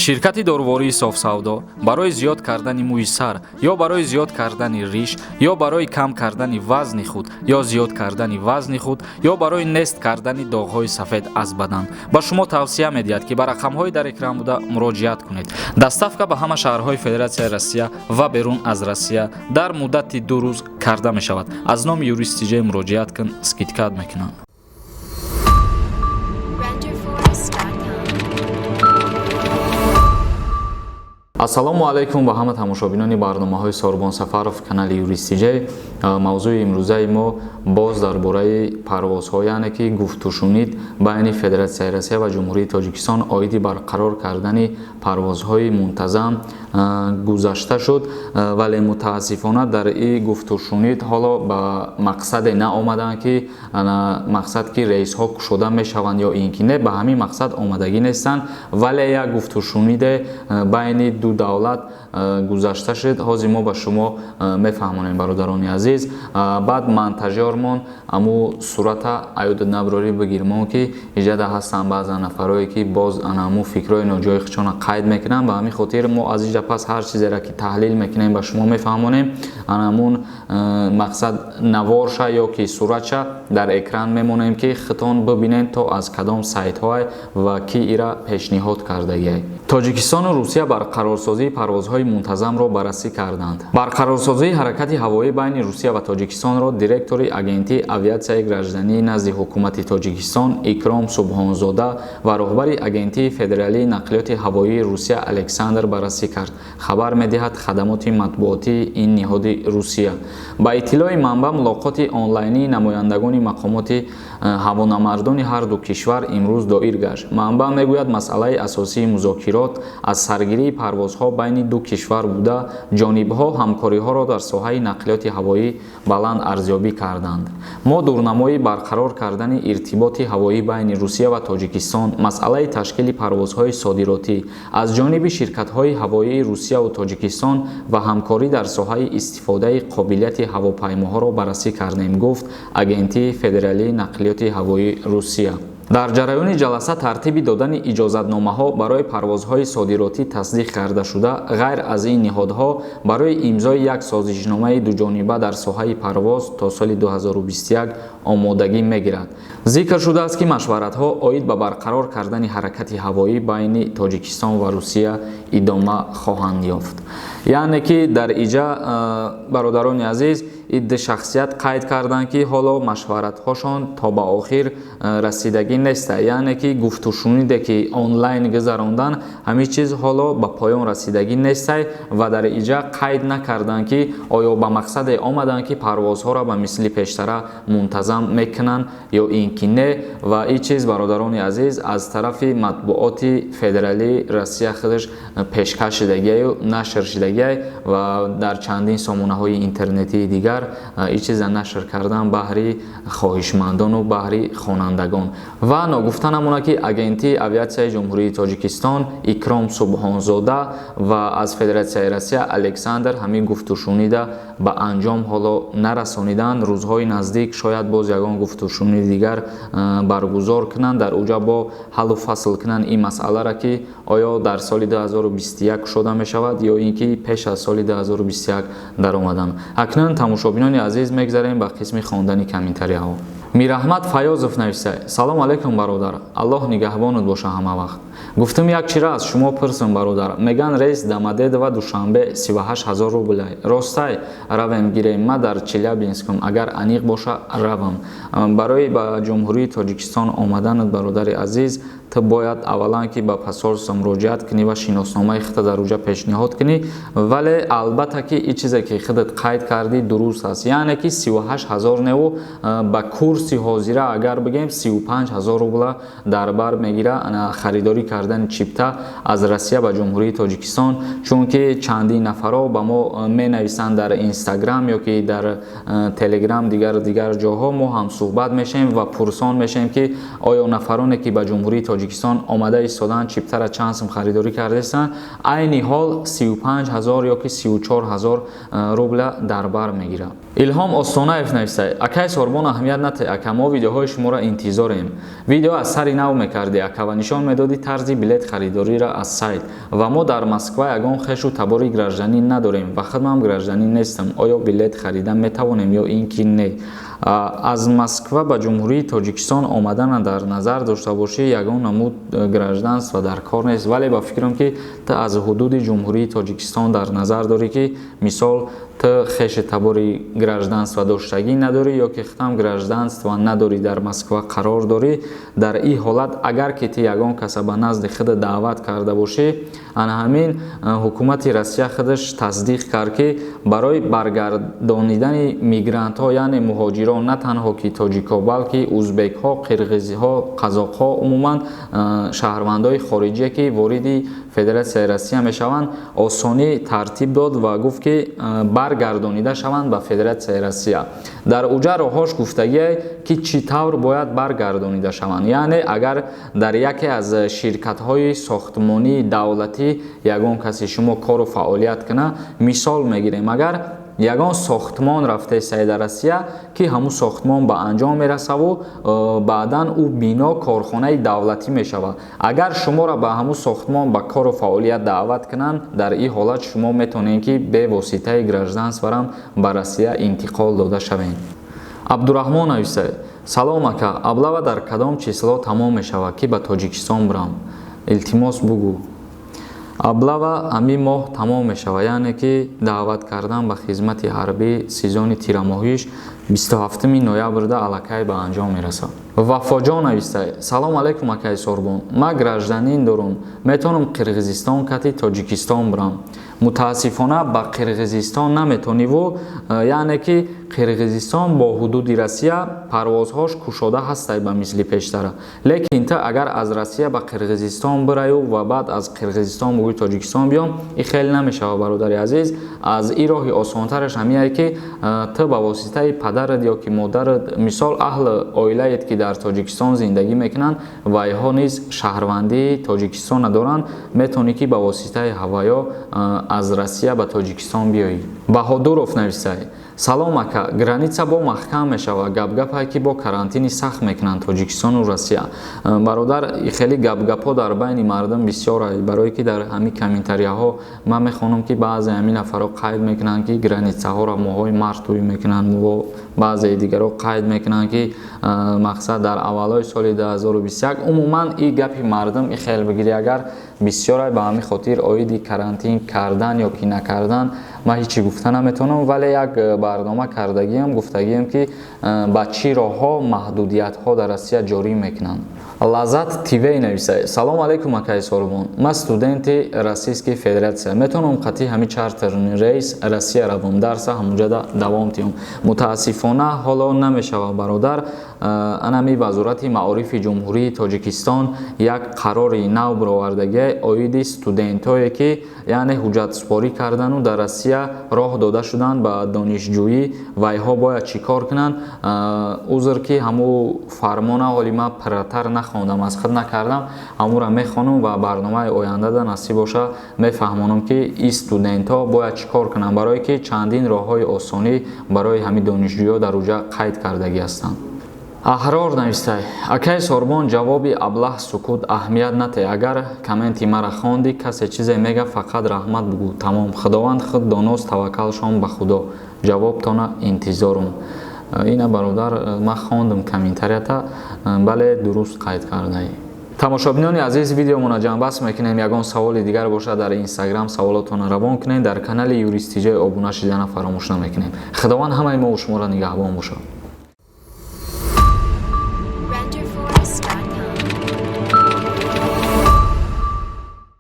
Ширкати дорувории Софсавдо барои зиёд кардани мӯи сар ё барои зиёд кардани риш ё барои кам кардани вазни худ ё зиёд кардани вазни худ ё барои нест кардани доғҳои сафед аз бадан ба шумо тавсия медиҳад, ки ба рақамҳои дар экран буда муроҷиат кунед. Доставка ба ҳама шаҳрҳои Федератсияи Россия ва берун аз Россия дар муддати 2 рӯз карда мешавад. Аз номи Юрист Тиҷей муроҷиат кун, скидка мекунанд. Renderforest.com. Ассалому алайкум ба ҳама тамошобинони барномаҳои Сорбон Сафаров, канали Юрист Тиҷей. Мавзӯи имрӯзаи мо боз дар бораи парвозҳо, яъне ки гуфтушунид байни Федератсияи Россия ва Ҷумҳурии Тоҷикистон оиди барқарор кардани парвозҳои мунтазам гузашта шуд, вале мутаассифона дар ин гуфтушунид ҳоло ба мақсаде наомаданд, ки мақсад ки рейсҳо кушода мешаванд ё ин ки не, ба ҳамин мақсад омадагӣ нестанд, вале як гуфтушуниде байни ду давлат гузашта шуд. Ҳозир мо ба шумо мефаҳмонем, бародарони азиз. Баъд монтажёрмон аму сурата аюда наброрӣ бигирмон, ки иҷада ҳастанд баъзан нафарое, ки боз анаму фикрҳои ноҷои худшона қайд мекунанд. Ба ҳамин хотир мо аз иҷа пас ҳар чизеро ки таҳлил мекунем, ба шумо мефаҳмонем. Анамун мақсад наворша ё ки суратша дар экран мемонем, ки хитон бибинед, то аз кадом сайтҳое ва ки ира пешниҳод кардагиай. Тоҷикистону Русия барқарорсозии парвозҳои мунтазамро баррасӣ карданд. Барқарорсозии ҳаракати ҳавоӣ байни Русия ва Тоҷикистонро директори Агентии авиатсияи граждании назди ҳукумати Тоҷикистон Икром Субҳонзода ва роҳбари Агентии федералии нақлиёти ҳавоии Русия Александр баррасӣ кард, хабар медиҳад хадамоти матбуотии ин ниҳоди Русия. Ба иттилои манбаъ, мулоқоти онлайнии намояндагони мақомоти ҳавонамардони ҳар ду кишвар имрӯз доир гашт. Манбаъ мегӯяд, масъалаи асосии музокирот аз саргирии парвозҳо байни ду кишвар буда, ҷонибҳо ҳамкориҳоро дар соҳаи нақлиёти ҳавоӣ баланд арзёбӣ карданд. Мо дурнамои барқарор кардани иртиботи ҳавоӣ байни Русия ва Тоҷикистон, масъалаи ташкили парвозҳои содиротӣ аз ҷониби ширкатҳои ҳавоии Русияву Тоҷикистон ва ҳамкорӣ дар соҳаи истифодаи қобилияти ҳавопаймоҳоро баррасӣ кардем, гуфт Агентии федералии нақлиёти ҳавоии Русия. Дар ҷараёни ҷаласа тартиби додани иҷозатномаҳо барои парвозҳои содиротӣ тасдиқ карда шуда, ғайр аз ин ниҳодҳо барои имзои як созишномаи дуҷониба дар соҳаи парвоз то соли 2021 омодагӣ мегирад. Зикр шудааст, ки машваратҳо оид ба барқарор кардани ҳаракати ҳавоӣ байни Тоҷикистон ва Русия идома хоҳанд ёфт. Яъне ки дар иҷа, бародарони азиз, ин ду шахсият қайд карданд, ки ҳоло машваратҳошон то ба охир расидагӣ неста, яъне ки гуфтушуниде, ки онлайн гузарондан, ҳамин чиз ҳоло ба поён расидагӣ нестай ва дар иҷа қайд накарданд, ки оё ба мақсаде омаданд, ки парвозҳоро ба мисли пештара мунтазам мекунанд ё ин ки не. Ва ин чиз, бародарони азиз, аз тарафи матбуоти федералии Россия худаш пешкаш шудагиаю нашр шудагиай ва дар чандин сомонаҳои интернетии дигар ин чиза нашр кардан баҳри хоҳишмандону баҳри хонандагон. Ва ногуфта намона, ки Агентии авиатсияи Ҷумҳурии Тоҷикистон Икром Субҳонзода ва аз Федератсияи Россия Александр ҳамин гуфтушунида ба анҷом ҳоло нарасониданд. Рӯзҳои наздик шояд боз ягон гуфтушуниди дигар баргузор кунанд, дар уҷа бо ҳаллу фасл кунанд ин масъаларо, ки оё дар соли 2021 кушода мешавад ё ин ки пеш аз соли 2021 даромадан. Акнун, тамошобинони азиз, мегзарем ба қисми хондани комментарияҳо. Мираҳмат Фаёзов нависта: «Салом алайкум, бародар, Аллоҳ нигаҳбонат боша ҳама вақт. Гуфтум, як чира аз шумо пурсам, бародар. Меган, рейс Домодедово Душанбе 38 ҳазор рублай, ростай? Равем гирем? Ма дар Челябинскум, агар аниқ боша, равам». Барои ба Ҷумҳурии Тоҷикистон омаданат, бародари азиз, ту бояд аввалан ки ба посольство муроҷиат кунӣ ва шиносномаи худта дар уҷа пешниҳод кунӣ. Вале албатта ки ин чизе, ки худат қайд кардӣ, дуруст аст, яъне ки 38 ҳазор неву ба курси ҳозира агар бигем, 35 ҳазор рубла дар бар мегира харидорӣ кардани чипта аз Россия ба Ҷумҳурии Тоҷикистон. Чунки чандин нафарҳо ба мо менависанд дар Инстаграм ё ки дар Телеграм, дигар дигар ҷоҳо мо ҳамсӯҳбат мешавем ва пурсон мешавем, ки оё нафароне, ки ба Ҷумҳурии Тоҷикистон омада истодаанд, чиптара чанд сум харидорӣ кардаистанд. Айни ҳол 35 ҳазор ё ки 34 ҳазор рубла дар бар мегирад. Илҳом Остонаев нависта: «Акай Сорбон, аҳамият нате, ака, мо видеоҳои шуморо интизорем. Видео аз сари нав мекардӣ, ака, ва нишон медодӣ тарзи Тарзи билет харидориро аз сайт. Ва мо дар Москва ягон хешу табори гражданин надорем ва худмам гражданин нестам. Оё билет харида метавонем ё ин ки не? Аз Москва ба Ҷумҳурии Тоҷикистон омадана дар назар дошта бошӣ, ягон намуд гражданство дар кор нест, вале ба фикрам, ки ту аз ҳудуди Ҷумҳурии Тоҷикистон дар назар дорӣ, ки мисол ту хеши табори гражданство доштагӣ надорӣ ё ки худам гражданство надорӣ, дар Москва қарор дорӣ. Дар ин ҳолат, агар ки ту ягон каса ба назди худ даъват карда бошӣ, ана ҳамин ҳукумати Россия худаш тасдиқ кард, ки барои баргардонидани мигрантҳо, яъне муҳоҷирон, на танҳо ки тоҷикҳо, балки узбекҳо, қирғизиҳо, қазоқҳо, умуман шаҳрвандои хориҷие, ки вориди Федератсияи Россия мешаванд, осонӣ тартиб дод ва гуфт, ки баргардонида шаванд ба Федератсияи Россия. Дар уҷа роҳҳош гуфтагие, ки чӣ тавр бояд баргардонида шаванд. Яъне агар дар яке аз ширкатҳои сохтмонии давлатӣ ягон каси шумо кору фаъолият кунад, мисол мегирем, агар ягон сохтмон рафтаи дар Россия, ки ҳамун сохтмон ба анҷом мерасаву баъдан ӯ бино корхонаи давлатӣ мешавад, агар шуморо ба ҳамун сохтмон ба кору фаъолият даъват кунанд, дар ин ҳолат шумо метавонед, ки бевоситаи гражданстворам ба Россия интиқол дода шавед. Абдураҳмон нависа: «Салом, ака, облава дар кадом число тамом мешавад, ки ба Тоҷикистон бирам? Илтимос, бугӯ». Облава ҳамин моҳ тамом мешавад, яъне ки даъват кардан ба хизмати ҳарбӣ сезони тирамоҳиш 27 ноябрда аллакай ба анҷом мерасад. Вафоҷон нависта: «Салом алайкум, акаи Сорбон, ман гражданин дорум, метавонам Қирғизистон кати Тоҷикистон бирам?» Мутаассифона, ба Қирғизистон наметониву, яъне ки Қирғизистон бо ҳудуди Россия парвозҳош кушода ҳастай ба мисли пештара, лекин ту агар аз Россия ба Қирғизистон бираю ва баъд аз Қирғизистон бугӯи Тоҷикистон биём, ин хеле намешавад, бародари азиз. Аз ин роҳи осонтараш ҳамиае, ки ту ба воситаи падарат ё ки модарат, мисол аҳли оилает, ки дар Тоҷикистон зиндагӣ мекунанд, вайҳо низ шаҳрвандии Тоҷикистона доранд, метавонӣ, ки ба воситаи ҳаваё аз Россия ба Тоҷикистон биёӣ. Баҳодуров нависай: «Салом, ака, граница бо маҳкам мешавад? Гапгапае, ки бо карантини сахт мекунанд Тоҷикистону Россия». Бародар, хеле гапгапҳо дар байни мардум бисёр, барое ки дар ҳамин комментарияҳо ман мехонам, ки баъзе ҳамин нафарҳо қайд мекунанд, ки границаҳоро моҳҳои март тӯй мекунанд, баъзеи дигарҳо қайд мекунанд, ки мақсад дар аввалҳои соли 2021. Умуман и гапи мардум и хел бигирӣ агар бисёре, ба ҳамин хотир оиди карантин кардан ё ки накардан ман ҳечи гуфта наметавонам, вале як барнома кардагиам, гуфтагиам, ки ба чӣ роҳҳо маҳдудиятҳо дар Россия ҷорӣ мекунанд. Лаззат ТВ нависай: «Салом алейкум, акаи Сорбон, ман студенти Российской Федератсия, метавонам қатъи ҳамин чартерный рейс Россия равам, дарса ҳамунҷода давом диҳам?» Мутаассифона, ҳоло намешавад, бародар. Анами Вазорати маорифи Ҷумҳурии Тоҷикистон як қарори нав баровардагӣ оиди студентҳое, ки яъне ҳуҷҷатсупорӣ кардану дар Россия роҳ дода шуданд ба донишҷӯӣ, вайҳо бояд чӣ кор кунанд. Узр, ки ҳамун фармона ҳоли ман пурратар нахондам, аз худ накардам. Ҳамура мехонам ва барномаи ояндада насиб боша мефаҳмонам, ки ин студентҳо бояд чӣ кор кунанд, барое ки чандин роҳҳои осонӣ барои ҳамин донишҷӯё дар уҷа қайд кардагӣ ҳастанд. Аҳрор навистай: «Акаи Сорбон, ҷавоби аблаҳ сукут, аҳамият нате. Агар комменти мара хондӣ, касе чизе мега, фақат раҳмат бугӯ, тамом. Худованд худ доност, таваккалшон ба Худо. Ҷавобтона интизорум». Ина, бародар, ман хондум комментарията, бале, дуруст қайд кардаӣ. Тамошобинони азиз, видеомона ҷамъбаст мекунем. Ягон саволи дигар бошад, дар Инстаграм саволотонро равон кунед. Дар канали Юристиҷай обуна шидана фаромӯш намекунем. Худованд ҳамаи мо шуморо нигаҳбон бошад.